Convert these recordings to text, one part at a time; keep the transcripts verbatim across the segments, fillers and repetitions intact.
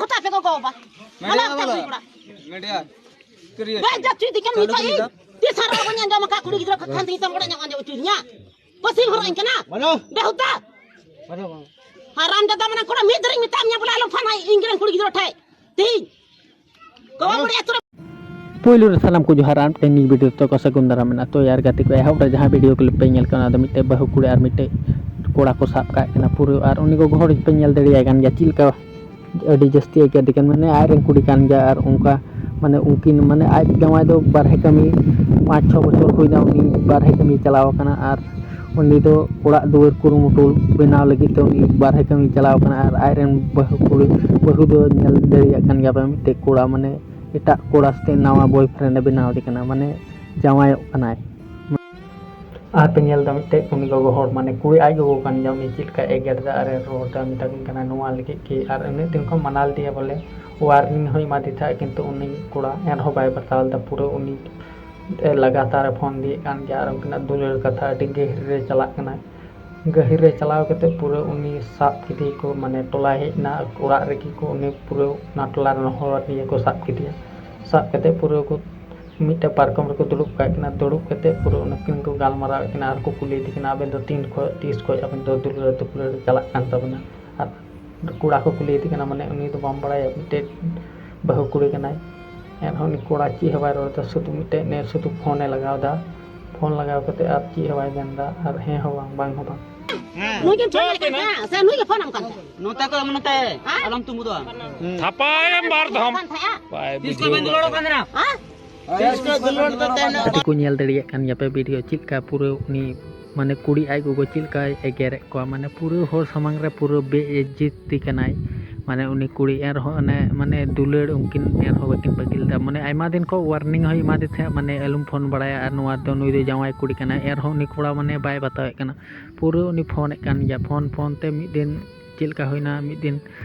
ᱠᱚᱛᱟ ᱯᱮ ᱜᱚᱜᱚ ᱵᱟᱵᱟ᱾ ᱢᱟᱱᱟ ᱢᱮᱰᱤᱭᱟ ᱠᱚᱛᱟ ᱵᱟᱞᱟ᱾ ᱠᱩᱲᱤ ᱠᱚᱲᱟ᱾ ᱢᱮᱰᱤᱭᱟ᱾ ᱠᱤᱨᱤᱭᱟ᱾ ᱵᱮᱥ ᱡᱟᱹᱛ ᱪᱩᱭ ᱫᱤᱠᱟᱱ ᱪᱟᱞᱩ ᱢᱤᱛᱟᱹᱧ᱾ ᱠᱮᱫᱟ᱾ ᱛᱤᱥ ᱦᱚᱸ ᱨᱚᱲ ᱵᱟᱹᱧ ᱟᱸᱡᱚᱢ ᱟᱠᱟᱫ ᱠᱩᱲᱤ ᱜᱤᱫᱽᱨᱟᱹ ᱠᱷᱟᱱ ᱛᱤᱧ ᱛᱟᱢ ᱵᱟᱲᱟᱭ ᱧᱚᱜ ᱟᱸᱡᱚᱢ ᱦᱚᱪᱚᱭᱤᱧᱟ᱾ ᱯᱟᱹᱥᱤ ᱦᱚᱨᱚᱜ ᱟᱹᱧ ᱠᱟᱱᱟ᱾ ᱵᱟᱹᱱᱩ᱾ ᱵᱮᱦᱩᱫᱟ᱾ ᱵᱟᱹᱱᱩ, ᱵᱟᱹᱱᱩ᱾ ᱦᱟᱨᱟᱢ ᱡᱟᱫᱟ ᱢᱟᱱᱮ ᱠᱚᱲᱟ ᱢᱤᱫ ᱫᱷᱟᱨᱤᱧ ᱢᱮᱛᱟᱢ ᱧᱟ ᱵᱚᱞᱮ ᱟᱞᱚᱢ ᱯᱷᱟᱱᱟ ᱤᱧ ᱨᱮᱱ ᱠᱩᱲᱤ ᱜᱤᱫᱽᱨᱟᱹ ᱴᱷᱮᱡ᱾ ᱛᱤᱦᱤᱧ᱾ ᱠᱚᱵᱟ ᱵᱟᱹᱱᱩ᱾ ᱵᱟᱹᱲᱤᱡ ᱟᱹᱛᱩ ᱨᱮ᱾ ᱯᱩᱭᱞᱩ ᱨᱮ ᱥᱟᱱᱟᱢ ᱠᱚ ᱡᱚᱦᱟᱨ, ᱟᱨ ᱢᱤᱫᱴᱮᱱ ᱱᱤᱭᱩ ᱵᱷᱤᱰᱤᱭᱳ ᱛᱮ ᱠᱚ ᱥᱟᱹᱜᱩᱱ ᱫᱟᱨᱟᱢ ᱢᱮᱱᱟᱜᱼᱟ᱾ ᱛᱚ ᱭᱟᱨ ᱜᱟᱛᱮ ᱠᱚ, ᱮᱦᱚᱵ ᱨᱮ ᱡᱟᱦᱟᱸ ᱵᱷᱤᱰᱤᱭᱳ ᱠᱞᱤᱯ ᱯᱮ ᱧᱮᱞ ᱠᱟᱱᱟ, ᱚᱱᱟ ᱫᱚ ᱢᱤᱫᱴᱮᱡ ᱵᱟᱹᱦᱩ ᱠᱩᱲᱤ ᱟᱨ ᱢᱤᱫᱴᱮᱡ ᱠᱚᱲᱟ ᱠᱚ ᱥᱟᱵ ᱠᱟᱜ ᱠᱟᱱᱟ ᱯᱩᱨᱟᱹ, ᱟᱨ ᱩᱱᱤ ᱜᱚᱜᱚ ᱦᱚᱲ ᱯᱮ ᱧᱮᱞ ᱫᱟᱲᱮᱭᱟᱭ ᱠᱟᱱ ᱜᱮᱭᱟ ᱪᱮᱫ ᱞᱮᱠᱟ ᱟᱹᱰᱤ ᱡᱟᱹᱥᱛᱤ ᱟᱹᱭᱠᱟᱹᱣ ᱫᱤ ᱠᱟᱱ, ᱢᱟᱱᱮ ᱟᱡ ᱨᱮᱱ ᱠᱩᱲᱤ ᱠᱟᱱ ᱜᱮᱭᱟ᱾ ᱟᱨ ᱚᱱᱠᱟ ᱢᱟᱱᱮ ᱩᱱᱠᱤᱱ ᱢᱟᱱᱮ ᱟᱡ ᱡᱟᱶᱟᱭ ᱫᱚ ᱵᱟᱨᱦᱮ ᱠᱟᱹᱢᱤ ᱯᱟᱸᱪ ᱪᱷᱚ ᱵᱚᱪᱷᱚᱨ ᱦᱩᱭᱱᱟ, ᱩᱱᱤ ᱵᱟᱨᱦᱮ ᱠᱟᱹᱢᱤ ᱪᱟᱞᱟᱣ ᱟᱠᱟᱱᱟ᱾ ᱟᱨ ᱩᱱᱤ ᱫᱚ ᱚᱲᱟᱜ ᱫᱩᱣᱟᱹᱨ ᱠᱩᱨᱩᱢᱩᱴᱩ ᱵᱮᱱᱟᱣ ᱞᱟᱹᱜᱤᱫ ᱛᱮ ᱩᱱᱤ ᱵᱟᱨᱦᱮ ᱠᱟᱹᱢᱤ ᱪᱟᱞᱟᱣ ᱟᱠᱟᱱᱟ᱾ ᱟᱨ ᱟᱡ ᱨᱮᱱ ᱵᱟᱹᱦᱩ ᱠᱩᱲᱤ, ᱵᱟᱹᱦᱩ ᱫᱚ ᱧᱮᱞ ᱫᱟᱲᱮᱭᱟᱜ ᱠᱟᱱ ᱜᱮᱭᱟ ᱯᱮ, ᱢᱤᱫᱴᱮᱡ ᱠᱚᱲᱟ ᱢᱟᱱᱮ ᱮᱴᱟᱜ ᱠᱚᱲᱟ ᱥᱟᱛᱮ ᱱᱟᱣᱟ ᱵᱚᱭᱯᱷᱨᱮᱱᱰ ᱮ ᱵᱮᱱᱟᱣ ᱟᱫᱮ ᱠᱟᱱᱟ, ᱢᱟᱱᱮ ᱡᱟᱶᱟᱭᱚᱜ ᱠᱟᱱᱟᱭ᱾ ᱟᱨ ᱯᱮ ᱧᱮᱞ ᱮᱫᱟ ᱢᱤᱫᱴᱮᱡ ᱩᱱᱤ ᱜᱚᱜᱚ ᱦᱚᱲ, ᱢᱟᱱᱮ ᱠᱩᱲᱤ ᱟᱡ ᱜᱚᱜᱚ ᱠᱟᱱ ᱜᱮᱭᱟ, ᱩᱱᱤ ᱪᱮᱫ ᱞᱮᱠᱟᱭ ᱮᱜᱮᱨ ᱮᱫᱟ ᱟᱨᱮ ᱨᱚᱲ ᱮᱫᱟ, ᱢᱮᱛᱟ ᱠᱤᱱ ᱠᱟᱱᱟ ᱱᱚᱣᱟ ᱞᱟᱹᱜᱤᱫ ᱜᱮ᱾ ᱟᱨ ᱩᱱᱟᱹᱜ ᱫᱤᱱ ᱠᱷᱚᱱ ᱢᱟᱱᱟ ᱞᱮᱫᱮᱭᱟ ᱵᱚᱞᱮ, ᱣᱟᱨᱱᱤᱝ ᱦᱚᱸᱭ ᱮᱢᱟᱫᱮ ᱛᱟᱦᱮᱸᱫ, ᱠᱤᱱᱛᱩ ᱩᱱᱤ ᱠᱚᱲᱟ ᱮᱱᱨᱮᱦᱚᱸ ᱵᱟᱭ ᱵᱟᱛᱟᱣ ᱞᱮᱫᱟ᱾ ᱯᱩᱨᱟᱹ ᱩᱱᱤ ᱞᱟᱜᱟᱛᱟᱨ ᱮ ᱯᱷᱳᱱ ᱤᱫᱤᱭᱮᱫ ᱠᱟᱱ ᱜᱮᱭᱟ ᱟᱨ ᱩᱱᱠᱤᱱᱟᱜ ᱫᱩᱞᱟᱹᱲ ᱠᱟᱛᱷᱟ ᱟᱹᱰᱤ ᱜᱟᱹᱦᱤᱨ ᱨᱮ ᱪᱟᱞᱟᱜ ᱠᱟᱱᱟ᱾ ᱜᱟᱹᱦᱤᱨ ᱨᱮ ᱪᱟᱞᱟᱣ ᱠᱟᱛᱮ ᱯᱩᱨᱟᱹ ᱩᱱᱤ ᱥᱟᱵ ᱠᱮᱫᱮᱭᱟᱠᱚ, ᱢᱟᱱᱮ ᱴᱚᱞᱟᱭ ᱦᱮᱡ ᱮᱱᱟ ᱚᱲᱟᱜ ᱨᱮᱜᱮ ᱠᱚ, ᱩᱱᱤ ᱯᱩᱨᱟᱹ ᱚᱱᱟ ᱴᱚᱞᱟ ᱨᱮᱱ ᱦᱚᱲ ᱱᱤᱭᱟᱹ ᱠᱚ ᱥᱟᱵ ᱠᱮᱫᱮᱭᱟ᱾ ᱥᱟᱵ ᱠᱟᱛᱮ ᱯᱩᱨᱟᱹ ᱠᱚ ᱢᱤᱫᱴᱮᱱ ᱯᱟᱨᱠᱚᱢ ᱨᱮᱠᱚ ᱫᱩᱲᱩᱵ ᱠᱟᱜ ᱠᱤᱱᱟ᱾ ᱫᱩᱲᱩᱵ ᱠᱟᱛᱮ ᱯᱩᱨᱟᱹ ᱩᱱᱠᱤᱱ ᱠᱚ ᱜᱟᱞᱢᱟᱨᱟᱣᱮᱫ ᱠᱤᱱᱟ ᱟᱨ ᱠᱚ ᱠᱩᱞᱤᱭᱮᱫᱮ ᱠᱟᱱᱟ, ᱟᱵᱮᱱ ᱫᱚ ᱛᱤᱱ ᱠᱷᱚᱡ, ᱛᱤᱥ ᱠᱷᱚᱡ ᱟᱵᱮᱱ ᱫᱚ ᱫᱩᱞᱟᱹᱲ ᱫᱩᱯᱞᱟᱹᱲ ᱪᱟᱞᱟᱜ ᱠᱟᱱ ᱛᱟᱵᱮᱱᱟ? ᱟᱨ ᱠᱚᱲᱟ ᱠᱚ ᱠᱩᱞᱤᱭᱮᱫᱮ ᱠᱟᱱᱟ, ᱢᱟᱱᱮ ᱩᱱᱤ ᱫᱚ ᱵᱟᱢ ᱵᱟᱲᱟᱭᱟ ᱢᱤᱫᱴᱮᱡ ᱵᱟᱹᱦᱩ ᱠᱩᱲᱤ ᱠᱟᱱᱟᱭ᱾ ᱮᱱᱦᱚᱸ ᱩᱱᱤ ᱠᱚᱲᱟ ᱪᱮᱫ ᱦᱚᱸ ᱵᱟᱭ ᱨᱚᱲ ᱮᱫᱟ, ᱥᱩᱫᱷᱩ ᱢᱤᱫᱴᱮᱡ ᱱᱮ ᱥᱩᱫᱷᱩ ᱯᱷᱳᱱᱮ ᱞᱟᱜᱟᱣ ᱮᱫᱟ᱾ ᱯᱷᱳᱱ ᱞᱟᱜᱟᱣ ᱠᱟᱛᱮ ᱟᱨ ᱪᱮᱫ ᱦᱚᱸ ᱵᱟᱭ ᱢᱮᱱ ᱮᱫᱟ, ᱟᱨ ᱦᱮᱸ ᱦᱚᱸ ᱵᱟᱝ, ᱵᱟᱝ ᱦᱚᱸ ᱵᱟᱝ᱾ ᱱᱩᱭ ᱜᱮᱢ ᱯᱷᱳᱱ ᱟᱭ ᱠᱟᱱ ᱛᱟᱦᱮᱸᱜᱼᱟ ᱥᱮ ᱱᱩᱭ ᱜᱮ ᱯᱷᱳᱱ ᱟᱢ ᱠᱟᱱ ᱛᱟᱦᱮᱸᱜᱼᱟ? ᱱᱚᱛᱮ ᱠᱚ ᱮᱢ ᱱᱚᱛᱮ᱾ ᱦᱮᱸ? ᱟᱞᱚᱢ ᱛᱩᱢᱵᱩᱫᱚᱜᱼᱟ᱾ ᱛᱷᱟᱯᱟᱭᱟᱢ ᱵᱟᱨ ᱫᱷᱟᱣ᱾ ᱠᱟᱱ ᱛᱟᱦᱮᱸᱜᱼᱟ? ᱵᱟᱭ ᱛᱤᱥ ᱠᱷᱚᱱ ᱵᱩᱡᱷᱟᱹᱣ ᱵᱮᱱ ᱫᱩᱞᱟᱹᱲᱚᱜ ᱠᱟᱱ ᱛᱟᱦᱮᱱᱟ? ᱦᱮᱸ? ᱛᱤᱥ ᱠᱷᱚᱱ ᱫᱩᱞᱟᱹᱲ ᱫᱚ ᱛᱟᱦᱮᱱᱟ? ᱟᱹᱰᱤ ᱠᱚ ᱧᱮᱞ ᱫᱟᱲᱮᱭᱟᱜ ᱠᱟᱱ ᱜᱮᱭᱟ ᱯᱮ ᱵᱷᱤᱰᱤᱭᱳ, ᱪᱮᱫ ᱞᱮᱠᱟ ᱯᱩᱨᱟᱹ ᱩᱱᱤ ᱢᱟᱱᱮ ᱠᱩᱲᱤ ᱟᱡ ᱜᱚᱜᱚ ᱪᱮᱫ ᱞᱮᱠᱟᱭ ᱮᱜᱮᱨᱮᱫ ᱠᱚᱣᱟ, ᱢᱟᱱᱮ ᱯᱩᱨᱟᱹ ᱦᱚᱲ ᱥᱟᱢᱟᱝ ᱨᱮ ᱯᱩᱨᱟᱹ ᱵᱮᱼᱤᱡᱽᱡᱚᱛᱤ ᱠᱟᱱᱟᱭ᱾ ᱢᱟᱱᱮ ᱩᱱᱤ ᱠᱩᱲᱤ ᱮᱱᱨᱮᱦᱚᱸ ᱚᱱᱮ ᱢᱟᱱᱮ ᱫᱩᱞᱟᱹᱲ ᱩᱱᱠᱤᱱ ᱮᱱᱨᱮᱦᱚᱸ ᱵᱟᱹᱠᱤᱱ ᱵᱟᱹᱜᱤ ᱞᱮᱫᱟ᱾ ᱢᱟᱱᱮ ᱟᱭᱢᱟ ᱫᱤᱱ ᱠᱷᱚᱱ ᱣᱟᱨᱱᱤᱝ ᱦᱚᱸᱭ ᱮᱢᱟᱫᱮ ᱛᱟᱦᱮᱸᱫ, ᱢᱟᱱᱮ ᱟᱞᱚᱢ ᱯᱷᱳᱱ ᱵᱟᱲᱟᱭᱟ, ᱟᱨ ᱱᱚᱣᱟ ᱫᱚ ᱱᱩᱭ ᱫᱚ ᱡᱟᱶᱟᱭ ᱠᱩᱲᱤ ᱠᱟᱱᱟᱭ, ᱮᱱᱨᱮᱦᱚᱸ ᱩᱱᱤ ᱠᱚᱲᱟ ᱢᱟᱱᱮ ᱵᱟᱭ ᱵᱟᱛᱟᱣᱮᱫ ᱠᱟᱱᱟ᱾ ᱯᱩᱨᱟᱹ ᱩᱱᱤ ᱯᱷᱳᱱᱮᱫ ᱠᱟᱱ ᱜᱮᱭᱟ, ᱯᱷᱳᱱ ᱯᱷᱳᱱ ᱛᱮ ᱢᱤᱫ ᱫᱤᱱ ᱪᱮᱫ ᱞᱮᱠᱟ ᱦᱩᱭᱱᱟ, ᱢᱤᱫ ᱫᱤᱱ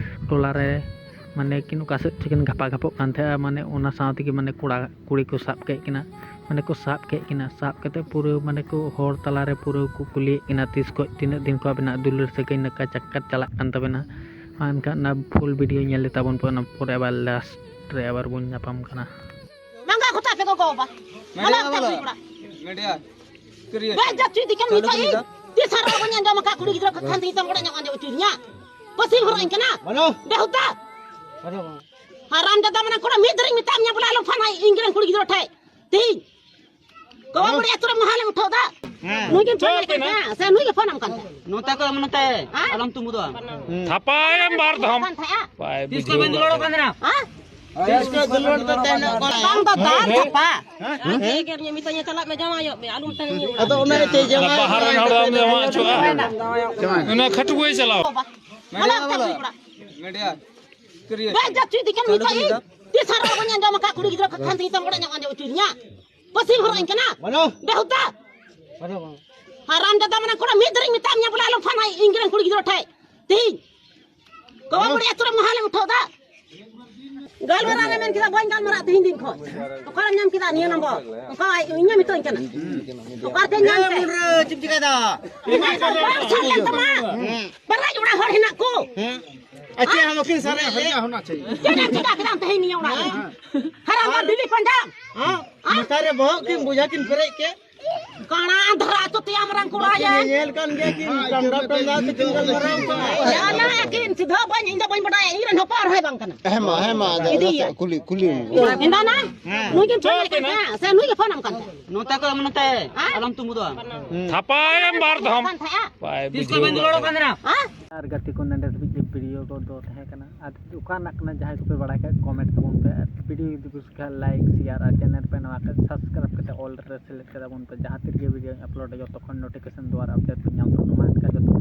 ᱴᱚᱞᱟ ᱨᱮ ᱢᱟᱱᱮ ᱠᱤᱱ ᱚᱠᱟ ᱥᱮᱫ ᱪᱚᱠᱤᱱ ᱜᱷᱟᱯᱟ ᱜᱷᱟᱯᱚᱜ ᱠᱟᱱ ᱛᱟᱦᱮᱸᱜᱼᱟ, ᱢᱟᱱᱮ ᱚᱱᱟ ᱥᱟᱶ ᱛᱮᱜᱮ ᱢᱟᱱᱮ ᱠᱚᱲᱟ ᱠᱩᱲᱤ ᱠᱚ ᱥᱟᱵ ᱠᱮᱫ ᱠᱤᱱᱟ, ᱢᱟᱱᱮ ᱠᱚ ᱥᱟᱵ ᱠᱮᱫ ᱠᱤᱱᱟ᱾ ᱥᱟᱵ ᱠᱟᱛᱮ ᱯᱩᱨᱟᱹ ᱢᱟᱱᱮ ᱠᱚ ᱦᱚᱲ ᱛᱟᱞᱟᱨᱮ ᱯᱩᱨᱟᱹ ᱠᱚ ᱠᱩᱞᱤᱭᱮᱫ ᱠᱤᱱᱟ, ᱛᱤᱥ ᱠᱷᱚᱡ ᱛᱤᱱᱟᱹᱜ ᱫᱤᱱ ᱠᱷᱚᱡ ᱟᱵᱤᱱᱟᱜ ᱫᱩᱞᱟᱹᱲ ᱥᱟᱹᱜᱟᱹᱭ ᱱᱚᱝᱠᱟ ᱪᱟᱠᱠᱟᱨ ᱪᱟᱞᱟᱜ ᱠᱟᱱ ᱛᱟᱵᱮᱱᱟ? ᱢᱟ ᱮᱱᱠᱷᱟᱱ ᱚᱱᱟ ᱯᱷᱩᱞ ᱵᱷᱤᱰᱤᱭᱳ ᱧᱮᱞ ᱞᱮ ᱛᱟᱵᱚᱱ ᱯᱮ, ᱚᱱᱟ ᱯᱚᱨᱮ ᱟᱵᱟᱨ ᱞᱟᱥᱴ ᱨᱮ ᱟᱵᱟᱨ ᱵᱚᱱ ᱧᱟᱯᱟᱢ ᱠᱟᱱᱟ᱾ ᱢᱟᱸᱜᱟ ᱠᱚᱛᱟ ᱯᱮ ᱜᱚᱜᱚ ᱵᱟᱵᱟ᱾ ᱢᱟᱱᱟ ᱢᱮᱰᱤᱭᱟ ᱠᱟᱛᱟ ᱵᱟᱞᱟ᱾ ᱠᱩᱲᱤ ᱠᱚᱲᱟ᱾ ᱢᱮᱰᱤᱭᱟ᱾ ᱵᱮ ᱡᱟᱹᱛᱤ ᱫᱤᱠᱟᱱ ᱪᱟᱹᱞᱩ ᱢᱤᱫᱴᱟᱝ ᱠᱮᱫᱟ᱾ ᱛᱤᱥ ᱦᱚᱸ ᱵᱟᱹᱧ ᱟᱸᱡᱚᱢ ᱟᱠᱟᱫ ᱠᱩᱲᱤ ᱜᱤᱫᱽᱨᱟᱹ ᱠᱚ ᱠᱷᱟᱱ ᱫᱤᱥᱚᱢ ᱠᱚᱲᱟ ᱧᱚᱜ ᱟᱸᱡᱚᱢ ᱦᱚᱪᱚᱭᱤᱧᱟ᱾ ᱯᱟᱹᱥᱤᱞ ᱦᱚᱨᱚᱜ ᱟᱹᱧ ᱠᱟᱱᱟ᱾ ᱵᱟᱹᱱᱩ᱾ ᱵᱮᱦᱩᱫᱟ᱾ ᱵᱟᱹᱱᱩ᱾ ᱦᱟᱨᱟᱢ ᱡᱟᱫᱟ ᱢᱟᱱᱮ ᱠᱚᱲᱟ ᱢᱤᱫ ᱫᱷᱟᱨᱤᱧ ᱢᱮᱛᱟᱜ ᱢᱮᱭᱟ ᱵᱚᱞᱮ ᱟᱞᱚᱢ ᱯᱷᱳᱱᱟ ᱤᱧ ᱨᱮᱱ ᱠᱩᱲᱤ ᱜᱤᱫᱽᱨᱟᱹ ᱴᱷᱮᱡ᱾ ᱛᱤᱦᱤᱧ᱾ ᱠᱚᱵᱟ ᱵᱩᱲᱤ ᱟᱛᱳ ᱨᱮ ᱢᱚᱦᱟ ᱞᱮ ᱩᱴᱷᱟᱹᱣ ᱫᱟ᱾ ᱦᱮᱸ᱾ ᱱᱩᱭ ᱜᱮᱢ ᱯᱷᱳᱱ ᱟᱭ ᱠᱟᱱ ᱛᱟᱦᱮᱸᱜᱼᱟ ᱥᱮ ᱱᱩᱭ ᱜᱮ ᱯᱷᱳᱱ ᱟᱢ ᱠᱟᱱ ᱛᱟᱦᱮᱸᱜᱼᱟ? ᱱᱚᱛᱮ ᱠᱚ ᱮᱢ ᱱᱚᱛᱮ᱾ ᱦᱮᱸ? ᱟᱞᱚᱢ ᱛᱩᱢᱵᱩᱫᱚᱜᱼᱟ᱾ ᱛᱷᱟᱯᱟᱭᱮᱢ ᱵᱟᱨ ᱫᱷᱟᱣ᱾ ᱠᱟᱱ ᱛᱟᱦᱮᱸᱜᱼᱟ? ᱵᱟᱭ ᱛᱤᱥ ᱠᱚ ᱵᱩᱡᱷᱟᱹᱣ ᱵᱮᱱ ᱫᱩᱞᱟᱹᱲᱚᱜ ᱠᱟᱱ ᱛᱟᱦᱮᱸᱱᱟ? ᱦᱮᱸ? ᱛᱤᱥ ᱠᱚ ᱫᱩᱞᱟᱹᱲ ᱫᱚ ᱛᱟᱦᱮᱱᱟ ᱠᱚᱲᱟ? ᱵᱟᱝ ᱫᱚ ᱫᱟᱞ ᱦᱮᱸ? ᱛᱷᱟᱯᱟ᱾ ᱦᱮᱸ? ᱟᱢ ᱪᱮᱫ ᱮᱜᱮᱨ ᱧᱚᱜ ᱢᱮᱛᱟᱹᱧᱟ ᱪᱟᱞᱟᱜ ᱢᱮ ᱡᱟᱶᱟᱭᱚᱜ ᱢᱮ ᱟᱞᱚᱢ ᱛᱟᱦᱮᱱ ᱟᱫᱚ ᱚᱱᱟ ᱤᱭᱟᱹᱛᱮ ᱡᱟᱶᱟᱭ ᱵᱟᱦᱟ ᱨᱮᱱ ᱦᱚᱲ ᱫᱚ ᱡᱟᱶᱟᱭ ᱦᱚᱪᱚᱜᱼᱟ᱾ ᱚᱱᱟ ᱠᱷᱟᱹᱴᱩᱣᱟᱹᱭ ᱪᱟᱞᱟᱣ᱾ ᱵᱟᱵᱟ᱾ ᱢᱮᱰᱤᱭᱟ ᱚᱱᱟ ᱵᱟᱞᱟ᱾ ᱠᱟᱹᱴᱤᱡ ᱠᱚᱲᱟ᱾ ᱢᱮᱰᱤᱭᱟ᱾ ᱵᱮ ᱡᱟᱹᱛᱤ ᱫᱤᱠᱟᱱ ᱪᱟᱹᱞᱩ ᱢᱤᱫᱴᱟᱝ ᱠᱮᱫᱟ᱾ ᱛᱤᱥ ᱦᱚᱸ ᱵᱟᱹᱧ ᱟᱸᱡᱚᱢ ᱟᱠᱟᱫ ᱠᱩᱲᱤ ᱜᱤᱫᱽᱨᱟᱹ ᱠᱷᱟᱱ ᱫᱤᱥᱚᱢ ᱠᱚᱲᱟ ᱧᱚᱜ ᱟᱸᱡᱚᱢ ᱦᱚᱪᱚᱭᱤᱧᱟ᱾ ᱯᱟᱹᱥᱤᱞ ᱦᱚᱨᱚᱜ ᱟᱹᱧ ᱠᱟᱱᱟ᱾ ᱵᱟᱹᱱᱩ᱾ ᱵᱮᱦᱩᱫᱟ᱾ ᱵᱟᱹᱱᱩ, ᱵᱟᱹᱱᱩ᱾ ᱦᱟᱨᱟᱢ ᱡᱟᱫᱟ ᱢᱟᱱᱮ ᱠᱚᱲᱟ ᱢᱤᱫ ᱫᱷᱟᱨᱤᱧ ᱢᱮᱛᱟᱜ ᱢᱮᱭᱟ ᱵᱚᱞᱮ ᱟᱞᱚᱢ ᱯᱷᱳᱱᱟ ᱤᱧ ᱨᱮᱱ ᱠᱩᱲᱤ ᱜᱤᱫᱽᱨᱟᱹ ᱴᱷᱮᱡ᱾ ᱛᱤᱦᱤᱧ᱾ ᱠᱚᱵᱟ ᱵᱩᱲᱤ ᱟᱛᱳ ᱨᱮ ᱢᱚᱦᱟ ᱞᱮ ᱩᱴᱷᱟᱹᱣ ᱫᱟ᱾ ᱜᱟᱞᱢᱟᱨᱟᱣ ᱨᱮ ᱢᱮᱱ ᱠᱮᱫᱟ ᱵᱟᱹᱧ ᱜᱟᱞᱢᱟᱨᱟᱜ ᱛᱤᱦᱤᱧ ᱫᱤᱱ ᱠᱷᱚᱱ᱾ ᱚᱠᱟᱨᱮᱢ ᱧᱟᱢ ᱠᱮᱫᱟ ᱱᱤᱭᱟᱹ ᱱᱚᱢᱵᱚᱨ? ᱚᱠᱟ ᱤᱧᱮ ᱢᱮᱛᱟᱹᱧ ᱠᱟᱱᱟ᱾ ᱚᱠᱟᱛᱮ ᱧᱟᱢ ᱮ ᱛᱮ? ᱢᱩᱱᱰᱨᱟᱹ, ᱪᱮᱫ ᱪᱤᱠᱟᱹᱭ ᱫᱟ? ᱤᱧᱟᱹᱜ ᱫᱚ ᱵᱟᱝ ᱥᱟᱵ ᱞᱮᱱ ᱛᱟᱢᱟ᱾ ᱦᱮᱸ᱾ ᱵᱟᱨᱭᱟ ᱚᱲᱟᱜ ᱦᱚᱲ ᱦᱮᱱᱟᱜ ᱠᱚ᱾ ᱦᱮᱸ᱾ ᱟᱪᱪᱷᱟ, ᱦᱮᱸ? ᱦᱚᱸ ᱵᱟᱹᱠᱤᱱ ᱥᱟᱨᱮᱡ ᱞᱮ᱾ ᱪᱮᱫ ᱮᱢ ᱪᱤᱠᱟ ᱠᱮᱫᱟᱢ ᱛᱮᱦᱮᱧ ᱱᱤᱭᱟᱹ ᱚᱲᱟᱜ ᱨᱮ? ᱦᱮᱸ᱾ ᱦᱟᱨᱟᱢ ᱟᱨ ᱫᱤᱞᱤ ᱯᱟᱸᱰᱟ᱾ ᱦᱮᱸ? ᱦᱮᱸ? ᱢᱚᱪᱟ ᱨᱮ ᱵᱚᱦᱚᱜ ᱠᱤᱱ ᱵᱚᱡᱷᱟ ᱠᱤᱱ ᱯᱮᱨᱮᱡ ᱠᱮᱫ᱾ ᱠᱟᱬᱟ ᱫᱷᱟᱨᱟ ᱟᱹᱛᱩ ᱛᱮᱭᱟᱝ ᱨᱟᱝ ᱠᱚᱲᱟ ᱵᱟᱹᱠᱤᱱ ᱭᱟ᱾ ᱧᱮᱧᱮᱞ ᱠᱟᱱ ᱜᱮᱭᱟ ᱠᱤᱱ, ᱴᱟᱢᱰᱟ ᱴᱟᱢᱰᱟ ᱛᱮᱠᱤᱱ ᱜᱟᱞᱢᱟᱨᱟᱣ ᱠᱟᱱᱟ᱾ ᱧᱮᱞᱟ ᱠᱤᱱ ᱥᱤᱫᱷᱟᱹ ᱵᱟᱹᱧ, ᱤᱧ ᱫᱚ ᱵᱟᱹᱧ ᱵᱟᱰᱟᱭᱟ, ᱤᱧ ᱨᱮᱱ ᱦᱚᱯᱚᱱ ᱦᱚᱸᱭ ᱵᱟᱝ ᱠᱟᱱᱟ᱾ ᱦᱮᱸ ᱢᱟ, ᱦᱮᱸ ᱢᱟ, ᱟᱫᱚ ᱤᱫᱤᱭᱟ᱾ ᱠᱩᱞᱤ, ᱠᱩᱞᱤ ᱩᱱᱤ᱾ ᱮᱸᱰᱟ ᱱᱟ? ᱦᱮᱸ᱾ ᱱᱩᱭ ᱜᱮᱢ ᱯᱷᱳᱱ ᱟᱭ ᱠᱟᱱ ᱛᱟᱦᱮᱸᱫ ᱥᱮ ᱱᱩᱭ ᱜᱮ ᱯᱷᱳᱱ ᱟᱢ ᱠᱟᱱ ᱛᱟᱦᱮᱸᱫ? ᱱᱚᱛᱮ ᱠᱚ ᱮᱢ ᱱᱚᱛᱮ, ᱦᱮᱸ? ᱟᱞᱚᱢ ᱛᱩᱢᱩᱫᱚᱜᱼᱟ᱾ ᱦᱩᱸ᱾ ᱛᱷᱟᱯᱟᱭᱮᱢ ᱵᱟᱨ ᱫᱷᱟᱣ᱾ ᱠᱟᱱ ᱛᱟᱦᱮᱸᱫ? ᱵᱟᱭ ᱛᱤᱥ ᱠᱚ ᱵᱩᱡᱷᱟᱹᱣ ᱵᱮᱱ ᱫᱩᱞᱟᱹᱲᱚᱜ ᱠᱟᱱ ᱛᱟᱦᱮᱸᱱᱟ? ᱦᱮᱸ? ᱟᱨ ᱜᱟᱛᱮ ᱠᱚ, ᱱᱚᱸᱰᱮ ᱫᱷᱟᱹᱵᱤᱡ ᱜᱮ ᱵᱷᱤᱰᱤᱭᱳ ᱠᱚ ᱫᱚ ᱛᱟᱦᱮᱸ ᱠᱟᱱᱟ᱾ ᱟᱨ ᱚᱠᱟ ᱨᱮᱱᱟᱜ ᱠᱟᱱᱟ ᱡᱟᱦᱟᱸᱭ ᱠᱚᱯᱮ ᱵᱟᱲᱟᱭ ᱠᱷᱟᱡ ᱠᱚᱢᱮᱱᱴ ᱛᱟᱵᱚᱱ ᱯᱮ᱾ ᱟᱨ ᱵᱷᱤᱰᱤᱭᱳ ᱡᱩᱫᱤ ᱠᱩᱥᱤ ᱠᱷᱟᱡ ᱞᱟᱭᱤᱠ, ᱥᱮᱭᱟᱨ ᱟᱨ ᱪᱮᱱᱮᱞ ᱯᱮ ᱱᱚᱣᱟ ᱠᱷᱟᱡ ᱥᱟᱵᱥᱠᱨᱟᱭᱤᱵ ᱠᱟᱛᱮ ᱚᱞ ᱨᱮ ᱥᱮᱞᱮᱫ ᱠᱟᱛᱟ ᱵᱚᱱ ᱯᱮ, ᱡᱟᱦᱟᱸ ᱛᱤ ᱨᱮᱜᱮ ᱵᱷᱤᱰᱤᱭᱳᱧ ᱟᱯᱞᱳᱰᱟ ᱡᱚᱛᱚ ᱠᱷᱚᱱ ᱱᱳᱴᱤᱯᱷᱤᱠᱮᱥᱚᱱ ᱫᱩᱣᱟᱨᱟ ᱟᱯᱰᱮᱴ ᱯᱮ ᱧᱟᱢ ᱛᱟᱵᱚᱱᱟ᱾ ᱢᱟ ᱮᱱᱠᱷᱟᱱ ᱡᱚᱛᱚ